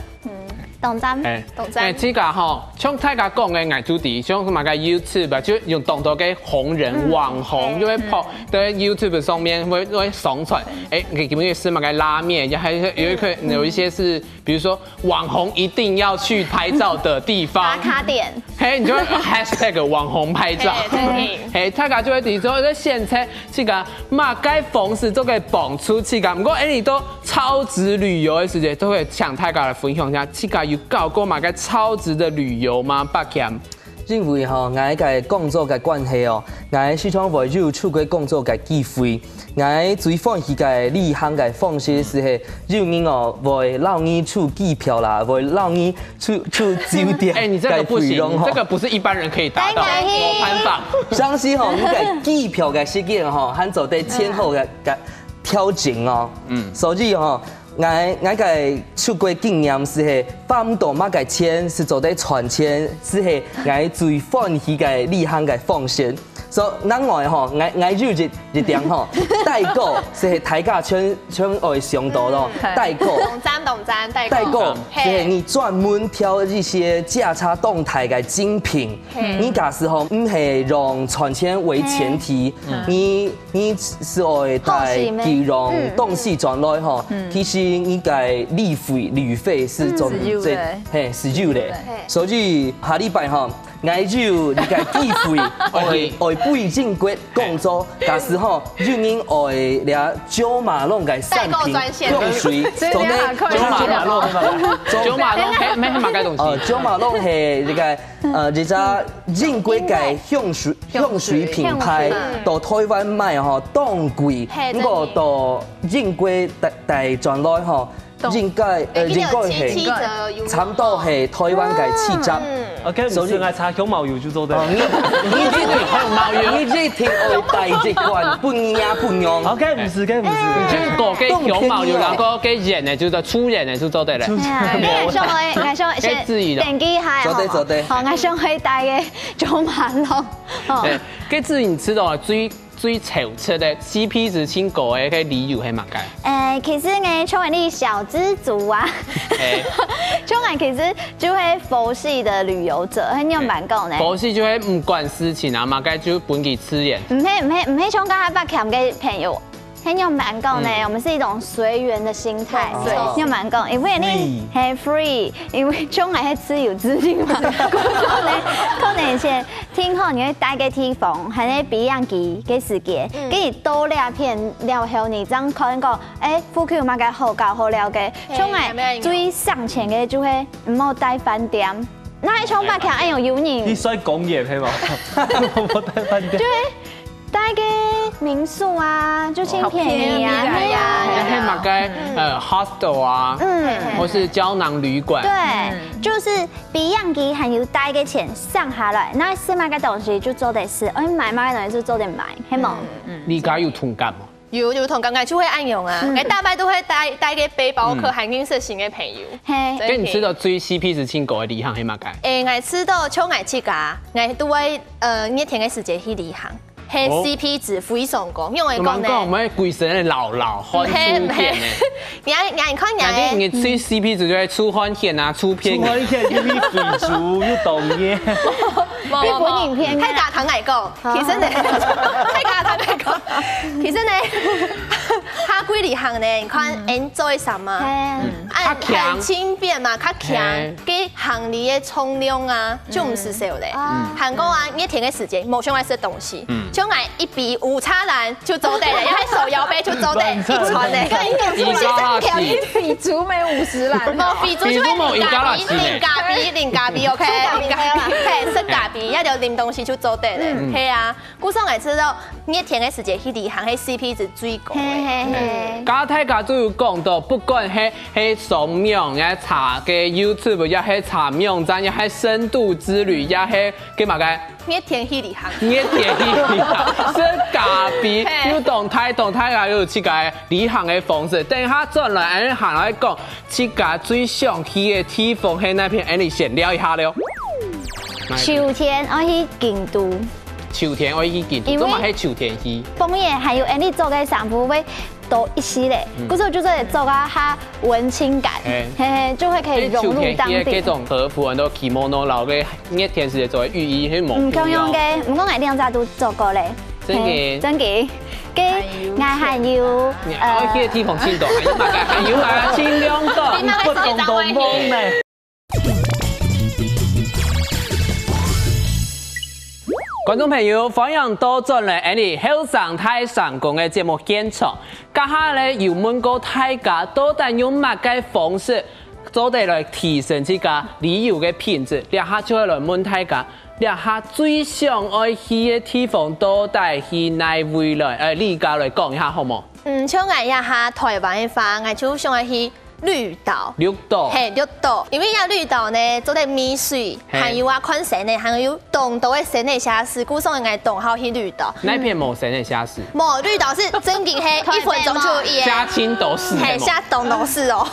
當讚。哎，當讚哎，這个吼，像大家講个，𠊎就知，像麼个YouTube啊，就用當多个紅人網紅，就會拍在YouTube上面會會上傳。哎，你你們也是麼个拉麵，也還是有一個有一些是，比如說網紅一定要去拍照的地方打，卡點。嘿，你就會hashtag網紅拍照。嘿，對。嘿，大家就會知說，這現在這个麼个方式做个幫助自家。不過，哎，你都超值旅遊个時節，都會請大家來分享一下，自家有搞過麼个超值的旅遊嗎？北京。因為吼，𠊎个工作个關係哦，𠊎時常會有出國工作个機會。𠊎最歡喜个旅行个方式係，有人哦會摎你出機票啦，會摎你出出酒店。哎，你這個不行，个費用吼這個不是一般人可以達到的。哎，我攀訪。像係吼，你个機票个時間吼，還做得前後个个調整哦。嗯，所以吼，𠊎𠊎个出國經驗係係，花毋到麼个錢，係做得賺錢，係係𠊎最歡喜个旅行个方式。所以另外吼，𠊎𠊎有一一點吼，代購係係大家全全愛想到咯，代購。當讚當讚，代購。代購，嘿係你專門挑一些價差當大个精品。你假使吼毋係用賺錢為前提，你你係愛帶幾樣東西轉來吼，其實你个旅費旅費係做係有个係係有个。所以下禮拜吼，𠊎有一個機會，愛愛飛英國工作，假使吼有人愛這Jo Malone个產品代購專線香水，所以你還可以做得Jo Malone，Jo Malone，嘿，沒沒該東西。哦，Jo Malone係這個呃，這隻英國个香水香水品牌，到台灣賣吼當貴，毋過到英國帶帶轉來吼，應該呃應該係差毋多係台灣个七折。OK，毋使，𠊎搽香茅油就做得。你一定香茅油，你一定愛帶一罐，不然不用。OK，毋使，OK，毋使。你就搞个香茅油，然後个鹽呢，就做粗鹽呢，就做得了。哎呀，𠊎想愛，𠊎想愛先，該自己的。等一下，做得，做得。好，𠊎想愛帶个九馬龍。哦。對，該自己你吃到最最潮出个CP值盡高个个理由係麼个？誒，其實呢，像𠊎兜小資族啊，像𠊎其實就係佛系的旅遊者，係仰般講呢？佛系就係毋管事情啊，麼个就分佢自然。毋係毋係毋係像剛才北強个朋友，係仰般講呢？我們是一種隨緣的心態，哦，仰般講，因為你很free，因為像𠊎係自由自定嘛，可能可能先 聽好你愛待个地方，還有飛行機个時間，嗯。跟你到這片了後，你正看講，誒，附近有麼个好搞好尞个。像𠊎最省錢个就係毋好待飯店。那像北強，哎喲，有人，你算工業係嗎？毋好待飯店。就係待个民宿啊，就盡便宜啊，好便宜啊。係啊，係啊。那係麼个，呃，hostel啊，嗯。或是膠囊旅館。對，就是 飛行機還有待个錢省下來，那食麼个東西就做得食，愛買麼个東西就做得買，係無？你自家有同感無？有，有同感，𠊎就會恁樣啊。嗯。𠊎逐擺都會帶，帶个背包客，嗯。還認識新个朋友。嘿。真的。該你食到最CP值盡高个旅行係麼个？誒，𠊎食到像𠊎自家，𠊎都會，呃，熱天个時節去旅行。 係哦。CP值非常高，因為講呢，我們講，我們鬼神的老老，很出片呢。嘿，嘿。你看，你看，你看，人家，人家最CP值就係出汗天啊，出片。出汗天，又去非洲，又當熱。無，無，無。日本影片啊。大家聽𠊎講，其實呢，大家聽𠊎講，其實呢，夏季旅行呢，你看，嗯。恁做得啥嘛？嘿。嗯。 啊，較輕。還輕便嘛，較輕，嘿。該行李个重量啊，就毋使愁咧。嗯。還過啊，熱天个時節，無想愛食東西，嗯。像𠊎一杯烏茶蘭就做得了，也係手搖杯就做得，一餐呢。一家啦係。一杯煮沒五十蘭。無，一杯煮就係零咖啡，零咖啡，零咖啡，OK，零咖啡，嘿，食咖啡，也就啉東西就做得了，嗯。係啊。 故所𠊎知道熱天个時節去旅行，係CP值最高个。嘿，嘿，嘿。嗯。剛剛大家都有講到，不管係，係上網，也查个YouTube，也係查網站，也係深度之旅，也係，該麼个？熱天去旅行。熱天去旅行，食咖啡，嘿。又當大，當大家有自家个旅行个方式。等一下轉來，𠊎等還來講，自家最想去个地方係哪片？𠊎等先尞一下了。秋天愛去京都。 秋天愛去京都，因為做麼个係秋天去？紅葉還有𠊎等著个衫褲會多一息咧，嗯。故所就係著啊較文青感，嘿。嘿嘿，就會可以融入當地。該秋天去該種和服，很多kimono，然後該熱天時節著个浴衣，係無共樣个。嗯，共樣个，毋過𠊎兩隻都著過咧。真个？嘿，真个。該𠊎還有，你愛去个地方盡多，還有麼个？還有麼个？盡量多。你麼个時節正會去？不懂都懵呢。 觀眾朋友，歡迎倒轉來𠊎等後生大聲公个節目現場。頭下咧有問過大家，到底用麼个方式做得來提升自家旅遊个品質？這下就愛來問大家，這下最想愛去个地方到底係哪位來？呃，你自家來講一下好無？嗯，像𠊎這下台灣个話，𠊎就想愛去 綠島。綠島。嘿，綠島，因為這綠島呢，做得沬水，嘿。還有啊，看星仔，還有當多个星仔寫詩，故所𠊎當好去綠島。哪片無星仔寫詩？無，綠島係正經係一分鐘就有个。寫盡都係，嘿，係無？寫當多字哦。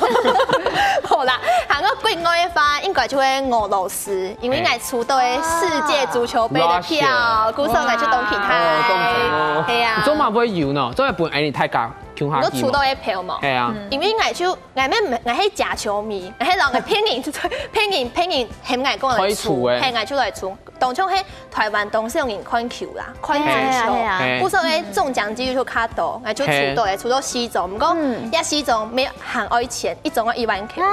好啦，還過國外个話，應該就係俄羅斯，因為𠊎抽到个世界足球盃个票，嘿。故所𠊎就當期待。哇。哦，當期待哦。係啊。做麼个會有呢？做得分𠊎等大家共下去嘛。你都抽到个票嘛？係啊。嗯。因為𠊎就 𠊎乜毋，𠊎係假球迷，𠊎係人个騙人，騙人，騙人喊𠊎過來抽，開除欸。喊𠊎出來抽。當初係台灣當少人看球啦，看足球。係啊，係啊。係。故所个中獎機率就較多，𠊎就抽到欸，抽到四張。毋過，嗯。這四張乜還愛錢，一張愛一萬塊。啊。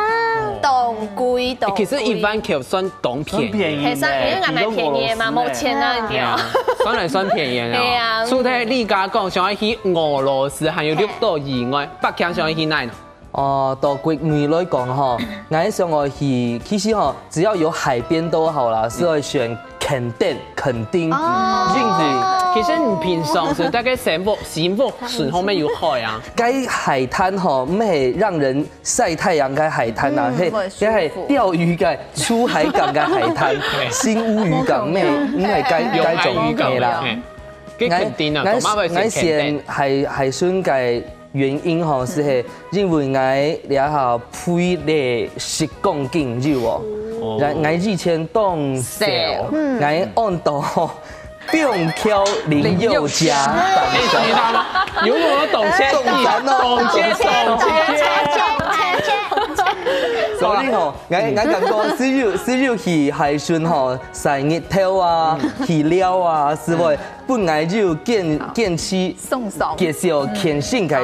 當貴，當貴。欸，其實一萬塊算當便宜。算便宜咧，係算，因為𠊎買便宜个嘛，比俄羅斯咧。無錢啊，你知道。係啊，算來算便宜个哦。係啊。除忒你自家講想愛去俄羅斯，還有綠島以外，北京想愛去哪呢？ 哦，到國內來講吼，𠊎想愛去，其實吼，只要有海邊都好啦，是會選墾丁，墾丁，哦。印尼。其實你平常時大概生活、生活順後面有海啊？該海灘吼，毋係讓人曬太陽个海灘啊，嗯，係，毋會舒服。該係釣魚个、出海港个海灘，新屋漁港，毋係，毋係該，該種个啦。嘿，該肯定啊，𠊎，𠊎，做麼會選肯定？𠊎選海，海脣个原因吼，係係因為𠊎這下肥了十公斤有哦。哦。𠊎，𠊎以前當瘦，瘦。嗯。𠊎按到吼， 放翹零又加。哎，你知道嗎？有我懂切，懂赞哦。懂切，懂切。所以吼，𠊎，𠊎感覺只有，只有去海脣吼，晒日頭啊，去尞啊，係會分𠊎有堅，堅持，送爽。繼續健身个這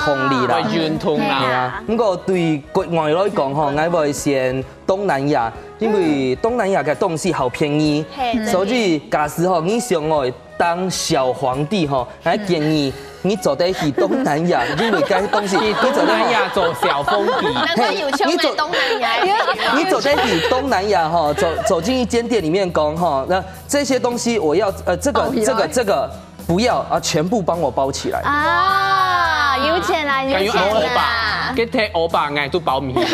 動力啦。會運動啦。係啊，毋過對國外來講吼，𠊎會選東南亞，因為東南亞个東西好便宜，嘿，所以假使吼，你想愛 當小皇帝吼，𠊎建議你做得去東南亞，因為該東西你做得去東南亞做小皇帝。難怪有錢人東南亞。你做得去東南亞吼，走，走進一間店裡面講吼，那這些東西我要，呃，這個，哦，有啊。這個，這個不要啊，全部幫我包起來。啊，有錢啦，有錢啦。敢有歐巴？該貼歐巴，𠊎都包毋起來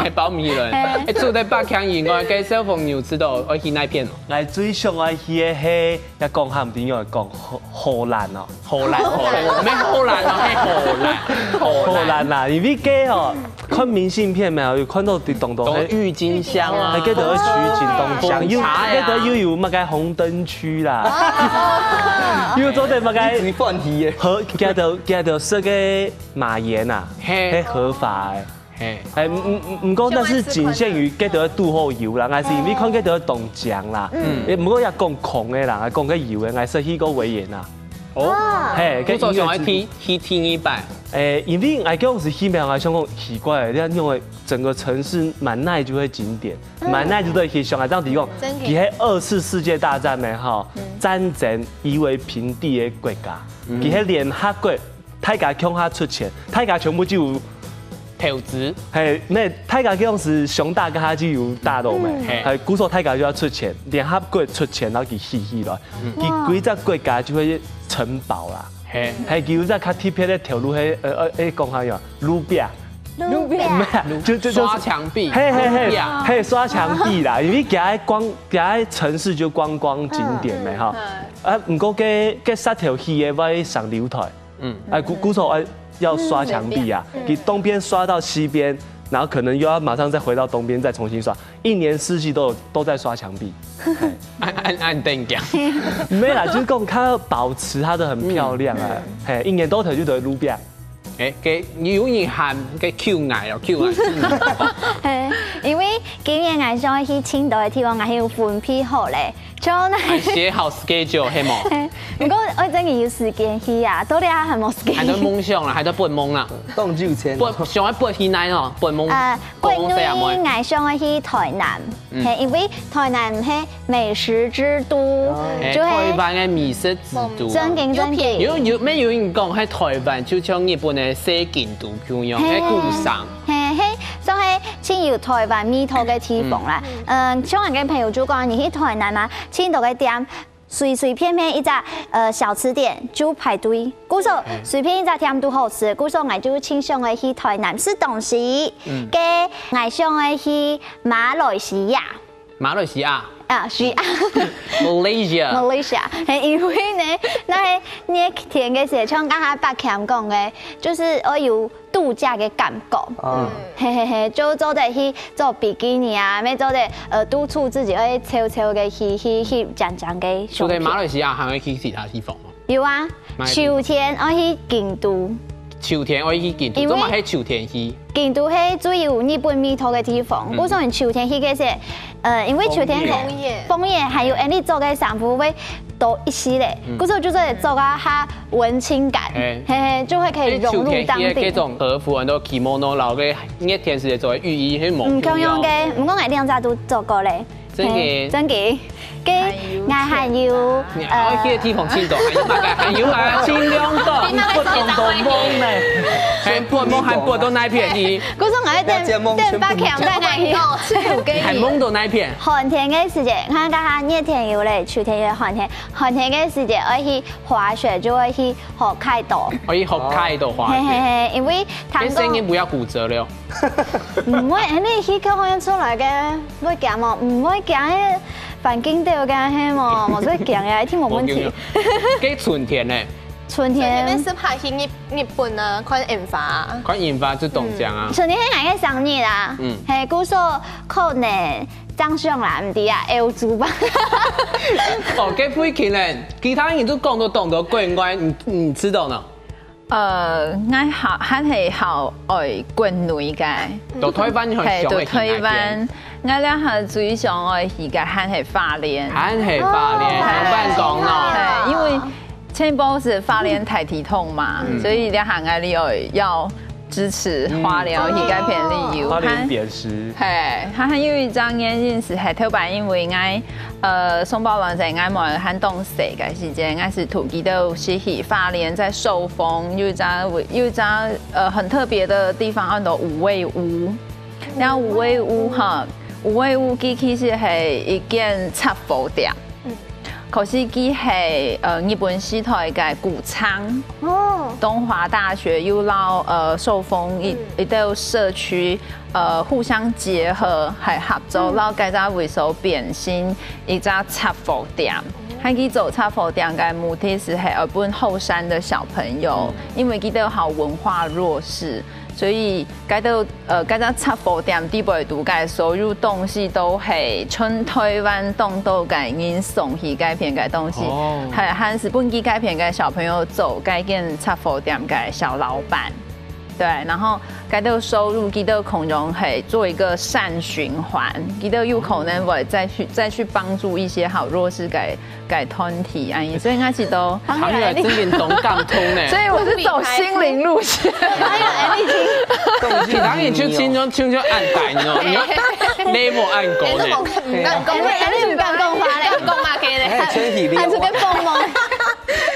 ，𠊎包毋起來。哎，除了北京以外，該小朋友知道愛去哪片無？𠊎最想愛去个係 也講下毋知用講荷，荷蘭哦。荷蘭，荷蘭，毋係荷蘭哦，係荷蘭，荷蘭。荷蘭啦，因為該哦，看明信片無，有看到在當多，都鬱金香啊，該都會去鬱金香，有，該都又有麼个紅燈區啦，又做得麼个，一直放題耶。和，該都，該都食个馬眼啊，嘿，係合法个。 嘿。哎，毋，毋，毋，毋過該係僅限於該兜肚好油啦，𠊎係因為看該兜當靚啦。嗯。哎，毋過也講空个啦，講該油个，𠊎係去過維也納。哦。嘿，故所想愛去，去第二擺。哎，因為𠊎當時去無，𠊎想講奇怪，你看用个整個城市滿哪就係景點，滿哪就係去想啊，這樣子講，真的。佢係二次世界大戰个吼，戰爭夷為平地个國家，佢係聯合國 大家共下出錢，大家全部就有投資。嘿，該大家講係上大家就有大到咩？嗯。嘿，故所大家就愛出錢，聯合國出錢，然後佢起起來，佢歸隻國家就會承包啦。嘿，嘿，佢有隻較特別个頭路，嘿，呃，呃，哎，講下有啊，路壁。路壁。就，就，就係刷牆壁。嘿，嘿，嘿，路壁。嘿，刷牆壁啦，因為佢个觀，佢个城市就觀光景點咩，哈。嗯。啊，毋過該，該石頭起个會上樓梯。 嗯。哎，故，故所，哎，要刷牆壁啊，嗯。佢東邊刷到西邊，然後可能又要馬上再回到東邊，再重新刷，一年四季都有，都在刷牆壁。哎。恁，恁，恁定定。沒啦，就是講它要保持它的很漂亮啊，嗯。嘿，一年到頭就在路邊。哎，該有人喊該Q𠊎哦，Q𠊎。嘿，因為今年𠊎想去青島个地方，𠊎係有分配好咧。 就那，還寫好schedule，係無？嘿，毋過愛真个有時間去啊，到底還無時間。還在夢想啦，還在發夢啦。當有錢。發，想愛發去哪哦？發夢。呃，國內講細阿妹。𠊎想愛去台南，嗯。嘿，因為台南係美食之都，哦。嘿，就係台灣个美食之都啊。真經，真經。有，有，乜有人講，係台灣就像日本个細京都共樣，嘿，係故鄉。嘿，嘿，算係盡有台灣味道个地方啦。嗯。嗯，像𠊎个朋友就講，你去台南啊， 盡多个店，隨隨便便一隻，呃，小吃店就排隊。故所，嗯。隨便一隻店都好食，故所𠊎就盡想愛去台南食東西。嗯。該𠊎想愛去馬來西亞。馬來西亞？啊，西亞。Malaysia。Malaysia，嘿，因為呢，該熱天个時節，像剛才Pak Kiam講个，就係愛有 度假个感覺。哦。嘿嘿嘿，就做得去做比基尼啊，乜做得，呃，督促自己愛潮潮个去，去，去靚靚个上去。除了馬來西亞，還會去其他地方嗎？有啊，哪個地方？秋天愛去京都。秋天愛去京都，因為做麼个係秋天去？京都係最有日本味道个地方，嗯。故所你秋天去个時，呃，因為秋天係楓葉。楓葉，還有𠊎俚著个衫褲會多一息咧，嗯。故所就做得著啊較 文青感，嘿。嘿嘿，就會可以融入當地。欸，秋天去該種和服，很多kimono，然後該熱天時節著个浴衣，係無共樣个，毋過𠊎兩隻都著過咧。真个？嘿，真个。該𠊎還有，你愛去个地方盡多，還有麼个？還有啊，盡量多。你不懂都懵呢。還不，還不到哪片去？故所𠊎等，等八強再來去，係有个。還夢到哪片？寒天个時節，看這下熱天有咧，秋天有寒天。寒天个時節，愛去滑雪，就會去北海道。哦，去北海道滑雪。嘿嘿嘿，因為聽講，跟聲音不要骨折了。毋會，你去看看出來个，會驚無？毋會驚，環境都有个係無？無所以驚呀，一定無問題。無驚呀。該春天呢？春天。春天係怕去日，日本啊，看櫻花啊。看櫻花就當靚啊。春天係𠊎个生日啊，嗯。嘿，故所可能正常啦，毋知啊，歐洲吧。哦，該飛行呢，其他人都講到當多國外，你，你知道呢？呃，𠊎好，還係好愛國內个。到台灣很係，雄个去哪間？到台灣，𠊎這下最想愛去个還係花蓮。還係花蓮，哦，還有辦公呢。對，因為 全部係花蓮大地動嘛，嗯。所以這下𠊎愛，愛支持花蓮去該片旅遊。花蓮點石。嘿，佢還有一張原因係，係頭擺因為𠊎，呃，雙胞胎仔，𠊎妹還當細个時節，𠊎係同佢兜一起去花蓮在壽豐，有一隻，有一隻，呃，很特別的地方，安到五味屋。然後五味屋哈，五味屋佢其實係一間雜貨店。 可是佢係，呃，日本時代个古蹟。哦。東華大學又摎，呃，壽豐一，嗯。一兜社區，呃，互相結合，還合作，嗯。摎該隻位所變成一隻雜貨店。哦。佢做雜貨店个目的係，係愛分後生个小朋友，嗯。因為佢兜好文化弱勢，所以該兜 呃，該隻雜貨店底背肚个所有東西都係全台灣當多个人送去該片个東西，哦。還，還係分佢該片个小朋友做該間雜貨店个小老闆。對，然後該兜收入，佢兜可能係做一個善循環，佢兜有可能會再去，再去幫助一些好弱勢个 个團體恁樣，所以𠊎知道。唐月真正當感動呢。所以我是走心靈路線。還有Annie聽。其他人就親像，親像恁大，你知道嗎？你看，你無恁高呢。哎，你毋敢講話咧，敢講嘛，可以咧。哎，全體力。喊出个蹦蹦。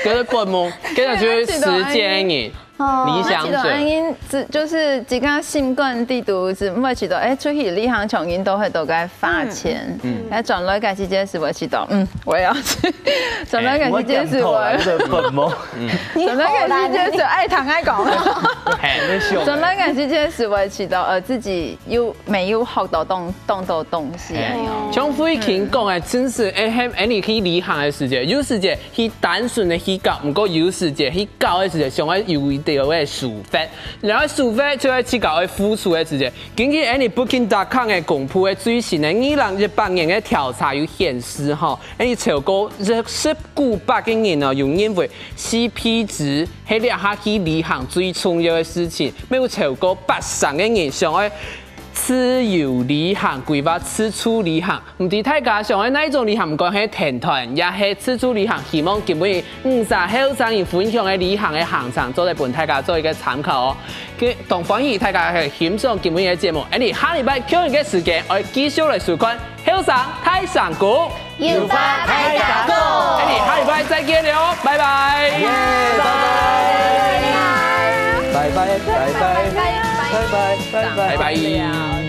可是蹦蹦，跟著就是時間而已。 哦。理想者。𠊎知道，恁樣，只，就是自家心肝底肚，係毋會知道，哎，出去旅行，像人都會都該花錢。嗯。嗯。那轉來个時節係會知道，嗯，我也要去。轉來个時節係會，哎，我講錯了，這本嗎？嗯。轉來个時節係，哎，坦白講。嘿。轉來个時節係會知道，呃，自己有沒有學到當，當多東西。嘿。像慧琴講个，真係，哎，嘿，哎，你去旅行个時節，有時節去單純个去搞，毋過有時節去 搞个時節，想愛有一條个抒發，然後抒發就愛自家愛付出个時節。根據Annie Booking.com个公布个最新个二零一八年个調查有顯示吼，Annie超過十九百个人哦，有認為CP值係這下去旅行最重要个事情，乜有超過八成个人想愛自由旅行，規劃自助旅行。 毋知大家想愛哪一種旅行，毋管係團團，也係自助旅行，希望今晡日五儕後生人分享个旅行个行程，做得分大家做一個參考哦。該當歡迎大家係欣賞今晡日个節目，𠊎等下禮拜共樣个時間，愛繼續來收看後生大聲公，有話大家講。𠊎等下禮拜再見了哦，拜拜。耶，拜拜。拜拜，拜拜，拜拜，拜拜，拜拜。拜拜。